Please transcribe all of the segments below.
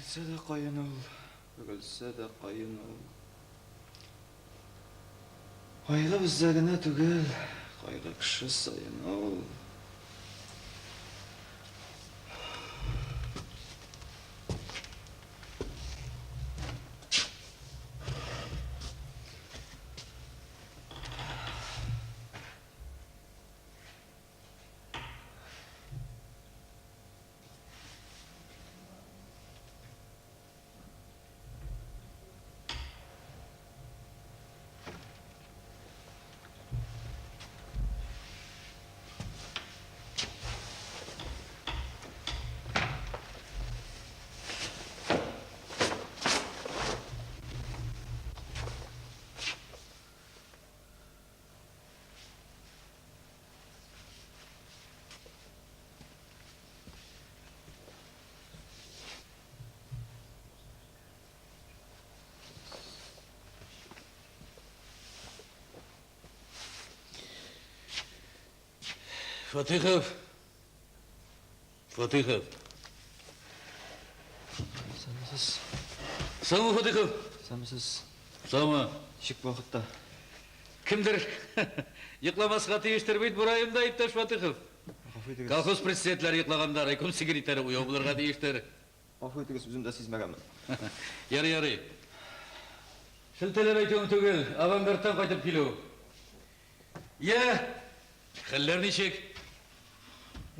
Иелсә дә каен ул, бөгелсә дә каен ул. Кайгы бездә генә түгел, кайгы кеше саен ул. Фатыйхов. Фатыйхов. Исәнмесез. Саумы, Фатыйхов? Исәнмесез. Саумы. Ничек вакытта? Кемдер йокламаска тиештер бит бу районда, иптәш Фатыйхов. Гафу итегез. Колхоз председательләре йоклаганда, райком секретаре уяу булырга тиештер. Гафу итегез, үзем дә сизмәгәнмен. Ярый, ярый. Шелтәләп әйтүем түгел, авангардтан кайтып килү. Йә, хәлләр ничек?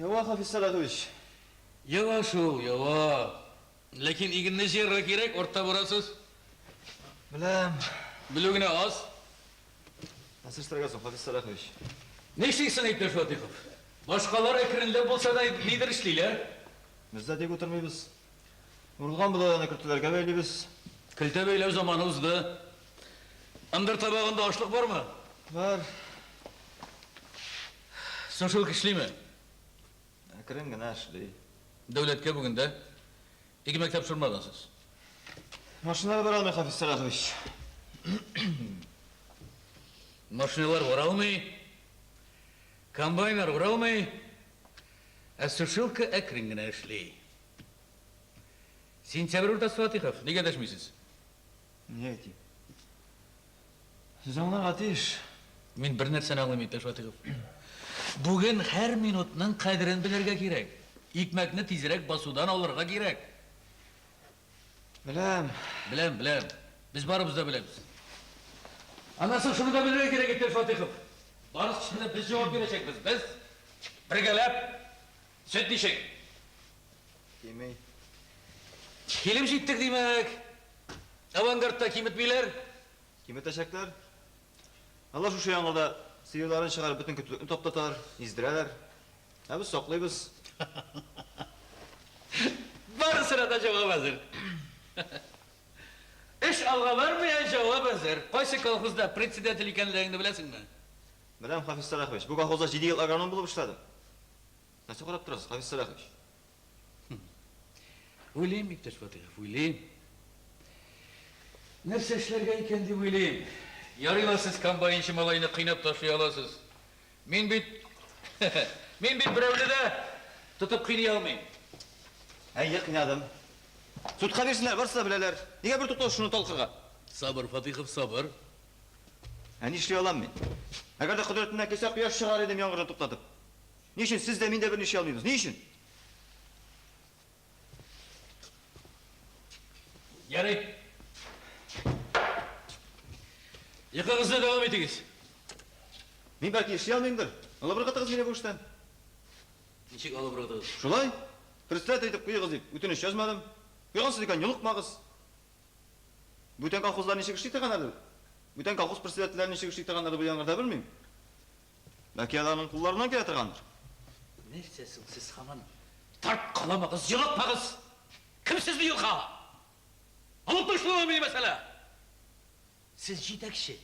Ява, Хафиз Сәлахович. Ява шул, ява. Ләкин игенне җыярга кирәк, артта барасыз. Беләм. Белү генә аз. Нәрсә эшләргә соң, Хафиз Сәлахович? Нишлисең, иптәш Фатыйхов? Башкалар әкренләп булса да нидер эшлиләр. Без дә тик утырмыйбыз. Урылган бодайны көлтәләргә бәйлибез. Көлтә бәйләү заманы узды. Ындыр табагында ашлык бармы? Бар. Сушилка эшлиме? Әкрен генә эшли. Дәүләткә бүген дә икмәк тапшырмагансыз. Машиналар бара алмый, Хафиз Сәлахович. Машиналар бара алмый, комбайннар бара алмый, ә сушилка әкрен генә эшли. Сентябрь уртасы, Фатыйхов, нигә дәшмисез? Ни әйтим? Сез аңларга тиеш. Мин бер нәрсәне аңлыйм, иптәш Фатыйхов. Бүген һәр минутның кадерен белергә кирәк. Икмәкне тизрәк басудан алырга кирәк. Беләм. Беләм, беләм. Без барыбыз да беләбез. Аннан соң шуны да белергә кирәк, иптәш Фатыйхов. Барысы өчен дә без җавап бирәчәкбез. Без бергәләп. Сөт ничек? Кими. Килеп җиттек, димәк. Авангардта киметмиләр. Киметәчәкләр. Алар шушы яңгырда сыерларын чыгарып бөтен көтүлекне таптаталар, издерәләр. Ә без саклыйбыз. Барысына да җавап әзер. Эш алга бармый, ә җавап әзер. Кайсы колхозда председатель икәнлегеңне беләсеңме? Беләм, Хафиз Сәлахович. Бу колхозда җиде ел агроном булып эшләдем. Нәрсә карап торасыз, Хафиз Сәлахович? Уйлыйм, иптәш Фатыйхов, уйлыйм. Нәрсә эшләргә икән дип уйлыйм. Ярый ла сез комбайнчы малайны кыйнап ташлый аласыз. Мин бит, мин бит берәүне дә тотып кыйный алмыйм. Әйе, кыйнадым. Судка бирсеннәр, барысы да беләләр. Нигә бертуктаусыз шуны талкырга? Сабыр, Фатыйхов, сабыр. Ә нишли алам мин? Әгәр дә кодрәтемнән килсә, кояш чыгар идем яңгырны туктатып. Ни өчен сез дә, мин дә берни эшли алмыйбыз? Ни өчен? Ярый. Йокыгызны дәвам итегез. Мин бәлки эшли алмыймдыр. Алып ыргытыгыз мине бу эштән. Ничек алып ыргытыгыз? Шулай. Председатель итеп куегыз дип үтенеч язмадым. Куйгансыз икән, йолыкмагыз. Бүтән колхозлар ничек эшли торганнардыр? Бүтән колхоз председательләре ничек эшли торганнардыр бу яңгырда белмим. Бәлки аларның кулларыннан килә торгандыр. Нәрсә соң сез һаман тарткаламагыз, йолыкмагыз! Кем сезне йолка? Алып ташлыймыни мәсьәлә? Сез җитәкче.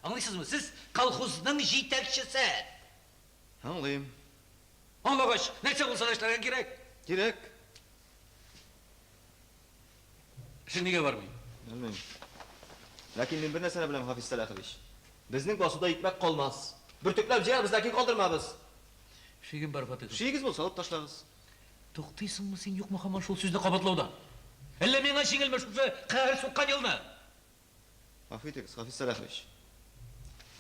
Аңлыйсызмы? Сез колхозның җитәкчесе. Аңлыйм. Аңлагач, нәрсә булса да эшләргә кирәк. Кирәк. Эшең нигә бармый? Белмим. Ләкин мин бер нәрсәне беләм, Хафиз Сәлахович. Безнең басуда икмәк калмас. Бөртекләп җыярбыз, ләкин калдырмабыз. Шигем бар, Фатыйхов. Шигегез булса, алып ташлагыз. Туктыйсыңмы син, юкмы һаман шул сүзне кабатлаудан? Әллә миңа җиңелме шушы каһәр суккан елны? Гафу итегез, Хафиз Сәлахович.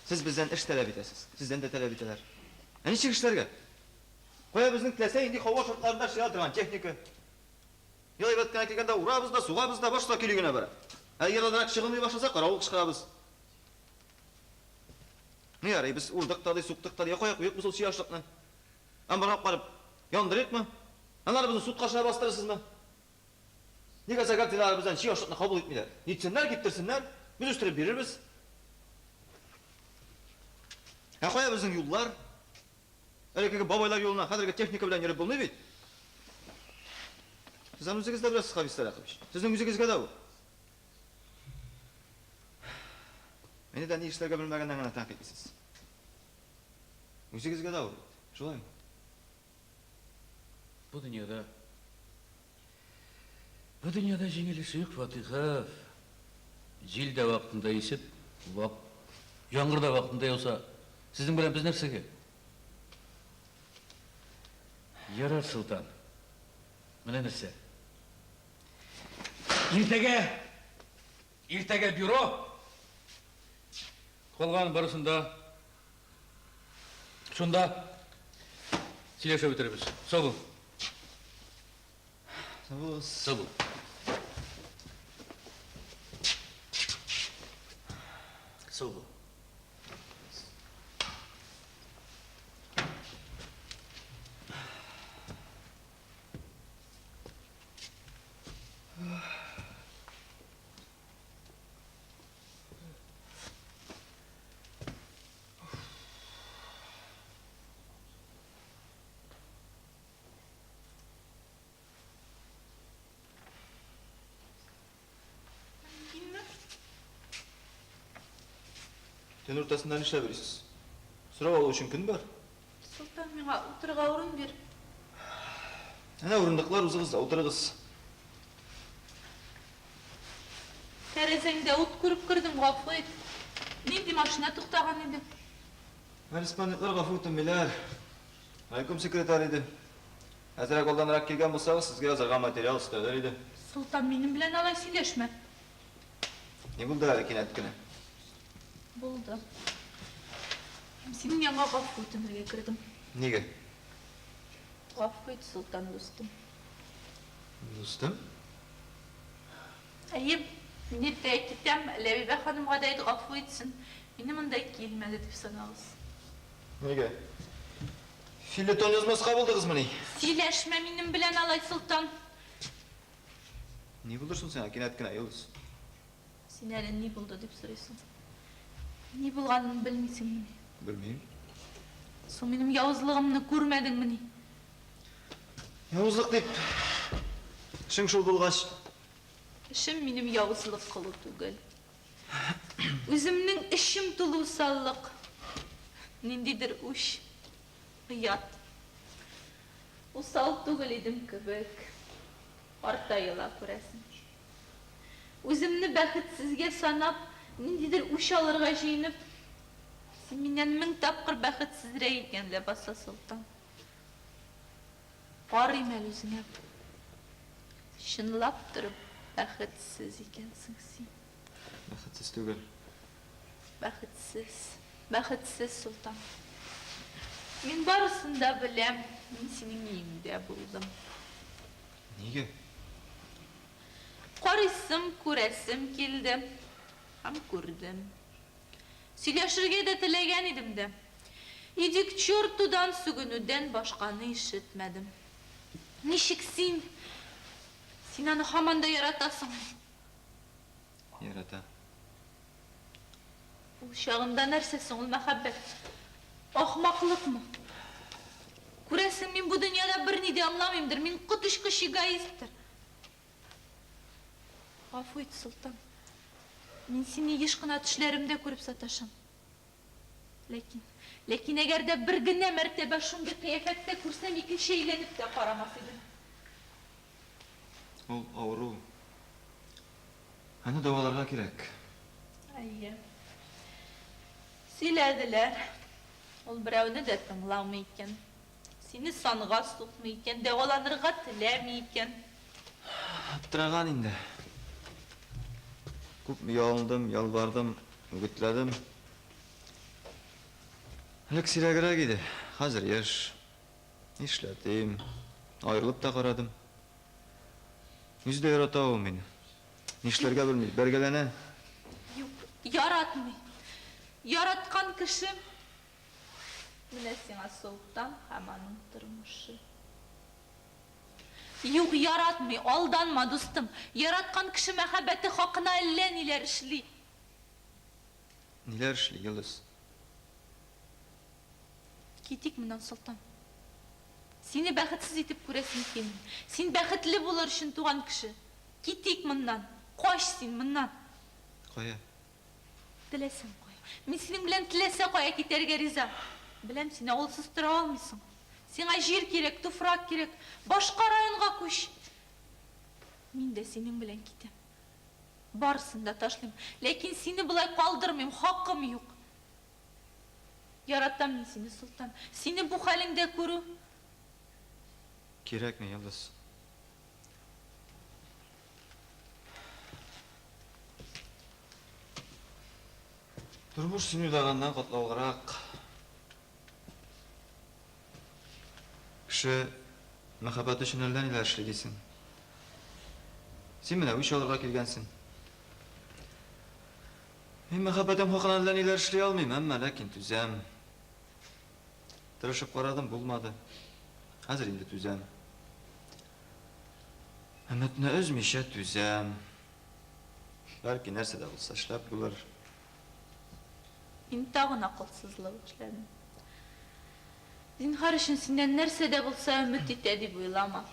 Сез бездән эш таләп итәсез. Сездән дә таләп итәләр. Ә ничек эшләргә? Кая безнең теләсә нинди һава шартларында эшли ала торган техника? Ел әйбәт кенә килгәндә урабыз да, сугабыз да, башта көйли генә бара. Ә еладрак чыгылмый башласа, каравыл кычкырабыз. Ну ярый, без урдык та ди, суктык та ди, кая куйыйк без ул чи ашлыкны? Амбарга алып барып яндырыйкмы? Аннары безне суд каршына бастырырсызмы? Нигә Загартиналар бездән чи ашлыкны кабул итмиләр? Нитсеннәр, киптерсеннәр, без үстереп бирербез. Ә кая безнең юллар? Элеккеге бабайлар юлына хәзерге техника белән йөреп булмый бит. Сез аны үзегез дә беләсез, Хабис Сәлахович. Сезнең үзегезгә дә ул. Мине дә ни эшләргә белмәгәннән генә тәнкыйтьлисез. Үзегезгә дә авыр бит, шулаймы? Бу дөньяда Бу дөньяда җиңел эш юк, Фатыйхов. Җил дә вакытында исеп, вак, яңгыр да вакытында яуса, сезнең белән без нәрсәгә? Ярар, Солтан. Менә нәрсә. Иртәгә, иртәгә бюро. Калган барысын да шунда сөйләшеп бетерербез. Сау бул. Сау булыгыз. Сау бул. Сау бул. Мөмкинме? Төн уртасында нишләп йөрисез? Сорау алу өчен көн бар. Солтан, миңа утырырга урын бир. Әнә урындыклар, узыгыз да утырыгыз. Тәрәзәңдә ут күреп кердем, гафу ит. Нинди машина туктаган иде? Корреспондентлар гафу үтенмиләр. Райком секретаре иде. Әзрәк алданрак килгән булсагыз, сезгә язарга материал өстәлер иде. Солтан, минем белән алай сөйләшмә. Ни булды әле кинәт кенә? Булды. Мин синең янга гафу үтенергә кердем. Нигә? Гафу ит, Солтан дустым. Дустым? Әйе, мин иртәгә китәм, Ләбибә ханымга да әйт, гафу итсен. Мине монда килмәде дип санагыз. Нигә? Фельетон язмаска булдыгызмыни? Сөйләшмә минем белән алай, Солтан. Ни булды соң сиңа кинәт кенә, Йолдыз? Син әле ни булды дип сорыйсың. Ни булганын белмисеңмени? Белмим. Соң минем явызлыгымны күрмәдеңмени? Явызлык дип, эшең шул булгач. Эшем минем явызлык кылу түгел. Үземнең эчем тулы усаллык. Ниндидер үч, оят. Усал түгел идем кебек. Картаела, күрәсең. Үземне бәхетсезгә санап, ниндидер үч алырга җыенып, син миннән мең тапкыр бәхетсезрәк икән ләбаса, Солтан. Карыйм әле үзеңә. Чынлап торып бәхетсез икәнсең син. Бәхетсез түгел. Бәхетсез, бәхетсез, Солтан. Мин барысын да беләм, мин синең өеңдә булдым. Нигә? Карыйсым, күрәсем килде. Һәм күрдем. Сөйләшергә дә теләгән идем дә. Иди к чертудан сүгенүдән башканы ишетмәдем. Ничек син? Син аны һаман да яратасыңмы? Яратам. Ул чагында нәрсә соң ул мәхәббәт? Ахмаклыкмы? Күрәсең, мин бу дөньяда берни дә аңламыймдыр, мин коточкыч эгоисттыр. Гафу ит, Солтан. Мин сине еш кына төшләремдә күреп саташам. Ләкин, ләкин әгәр дә бер генә мәртәбә шундый кыяфәттә күрсәм, икенче әйләнеп тә карамас идем. Ул авыру. Аны дәваларга кирәк. Әйе. Сөйләделәр. Ул берәүне дә тыңламый икән. Сине санга сукмый икән, дәваланырга теләми икән. Аптыраган инде. Күпме ялындым, ялвардым, үгетләдем. Элек сирәгрәк иде, хәзер еш. Нишләтим? Аерылып та карадым. Үзе дә ярата ул мине. Нишләргә белми, бәргәләнә. Юк, яратмый. Яраткан кеше Менә сиңа Солтан һәм аның тормышы. Юк, яратмый, алданма, дустым. Яраткан кеше мәхәббәте хакына әллә ниләр эшли. Ниләр эшли, Йолдыз? Китик моннан, Солтан. Сине бәхетсез итеп күрәсем килми. Син бәхетле булыр өчен туган кеше. Китик моннан. Кач син моннан. Кая? Теләсәң кая. Мин синең белән теләсә кая китәргә риза. Беләм, син авылсыз тора алмыйсың. Сиңа җир кирәк, туфрак кирәк. Башка районга күч. Мин дә синең белән китәм. Барысын да ташлыйм. Ләкин сине болай калдырмыйм, хакым юк. Яратам мин сине, Солтан. Сине бу хәлеңдә күрү. Кирәкми, Йолдыз. Тормыш син уйлаганнан катлаулырак. Кеше мәхәббәт өчен әллә ниләр эшли дисең. Син менә үч алырга килгәнсең. Мин мәхәббәтем хакына әллә ниләр эшли алмыйм, әмма ләкин түзәм. Тырышып карадым, булмады. Хәзер инде түзәм. Өметне өзмичә түзәм. Бәлки нәрсә дә булса эшләп булыр. Мин тагын акылсызлык эшләдем. Зинһар өчен синнән нәрсә дә булса өмет итә дип уйлама.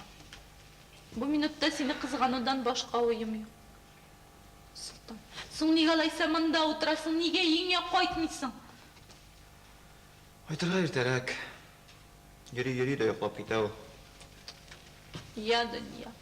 Бу минутта сине кызганудан башка уем юк. Солтан. Соң нигә алайса монда утырасың, нигә өеңә кайтмыйсың? Кайтырга иртәрәк. Йөри-йөри дә йоклап китә ул. Я дөнья.